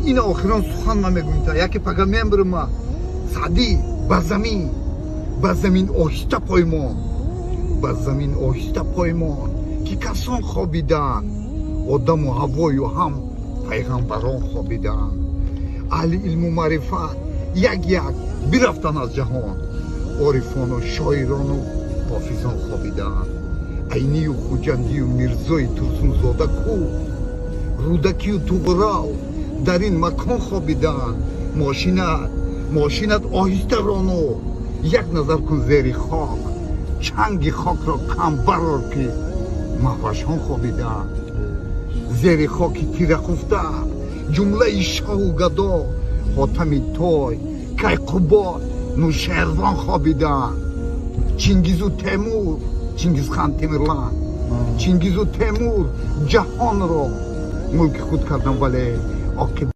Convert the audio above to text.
Ина охирон сухан ман мегӯям, та яке пага мембирам ма. Саъдӣ, ба замин, ба замин оҳиста поймон, ба замин оҳиста поймон, ки касон хобидаанд, одаму ҳавою ҳам пайғамбарон хобидаанд. Аҳли илму маърифат як як бирафтанд аз ҷаҳон, орифону шоирону ҳофизон хобидаанд. Айнию Хуҷандию Мирзои Турсунзода ку, Рӯдакию Туғрал дар ин макон хобидаанд. Мошинат, мошинат оҳиста рону як назар кун зери хок, чанги хокро кам барор, ки маҳвашон хобидаанд. Зери хоки тира хуфта ҷумлаи шоҳу гадо, Ҳотами Той, Кайқубод, Нушервон хобидаанд. Чингизу Темур, Чингизхан, Темирлан, Чингизу Темур ҷаҳонро мулки худ кардан, вале оқибат